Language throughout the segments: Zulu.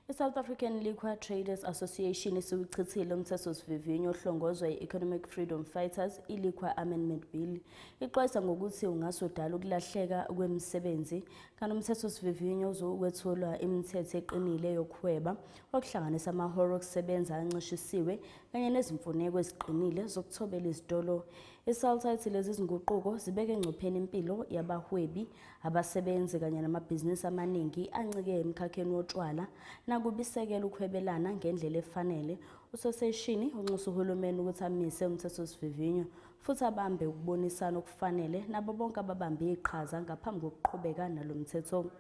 I-South African Liquor Traders Association isiwuchithile umthethosivivinyo ohlongozwa i-Economic Freedom Fighters, i-Liquor Amendment Bill. Ixwayisa ngokuthi ungase udale ukulahleka kwemisebenzi, kanti umthethosivivinyo uzokwethulwa imithetho eqinile yokuhweba, okuhlanganisa amahora okusebenza ancishisiwe kanye nezimfuneko eziqinile zokuthobela izitolo. I-SALTA ithi lezi zinguquko zibeke engcupheni impilo yabahwebi, abasebenzi kanye namabhizinisi amaningi ancike emkhakheni wotshwala nakuba isekela ukuhwebelana ngendlela efanele. Usoseshini unxusa uhulumeni ukuthi amise umthethosivivinyo futhi abambe ukubonisana okufanele nabo bonke ababambe iqhaza ngaphambi kokuqhubeka nalo mthetho.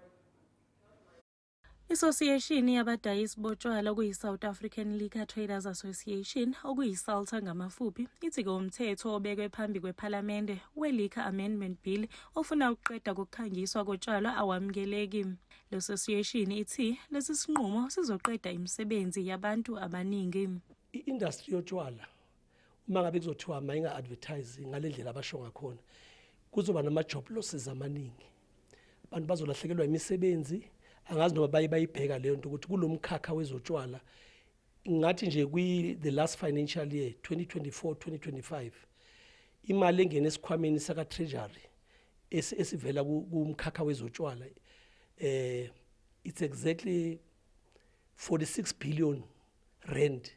Isosiyeshini yabadayisi botshwala okuyi-South African Liquor Traders Association, okuyi-SALTA ngamafuphi, ithi-ke umthetho obekwe phambi kwephalamende we-Liquor Amendment Bill ofuna ukuqeda kokukhangiswa kotshwala awamukeleki. Le association ithi lesi sinqumo sizoqeda imisebenzi yabantu abaningi. I-industry yotshwala, uma ngabe kuzothiwa mayinga-advertise ngale ndlela abasho ngakhona, kuzoba nama-job losses amaningi, abantu bazolahlekelwa imisebenzi. Angazi noma baye bayibheka leyo nto ukuthi kulo mkhakha wezotshwala, ngathi nje kwi the last financial year, 2024 2025, imali engena esikhwameni saka Treasury esivela kumkhakha wezotshwala, it's exactly 46 billion rand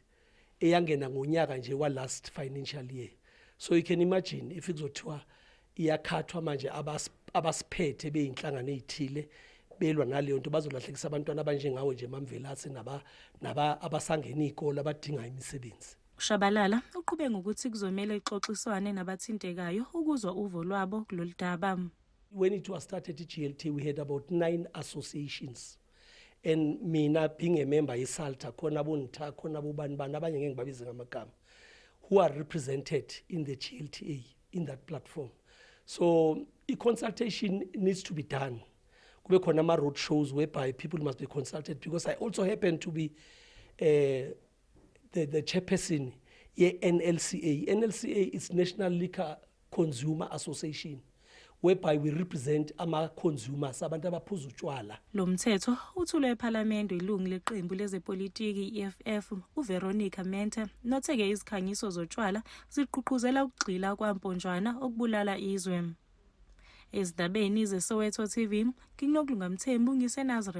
eyangena ngonyaka nje wa last financial year. So you can imagine if kuzothiwa iyakhathwa manje, abasiphethe beyinhlangano ezithile belwa naleyo nto, bazolahlekisa abantwana abanjengawe nje, Mamvelase, naba abasangena izikole abadinga imisebenzi. Ushabalala uqhube ngokuthi kuzomele ixoxiswane nabathintekayo ukuzwa uvo lwabo kulolu daba. When it was started, i-GLTA, we had about nine associations, and mina being a member ye-SALTA, khona bontha, khona bobani bani abanye, ngeke ngibabize ngamagama, who are represented in the GLTA in that platform. So i-consultation needs to be done, kube khona ama-road shows whereby people must be consulted, because I also happen to be the chairperson ye-NLCA. NLCA is National Liquor Consumer Association, whereby we represent ama-consumers, abantu abaphuza utshwala. Lo mthetho uthulwe ePhalamende ilungu leqembu lezepolitiki i-EFF, uVeronica Mente, nothe-ke izikhangiso zotshwala zigqugquzela ukugxila kwamponjwana okubulala izwe. Ezindabeni zeSoweto TV, nginguNokulunga Mthembu, ngiseNazareth.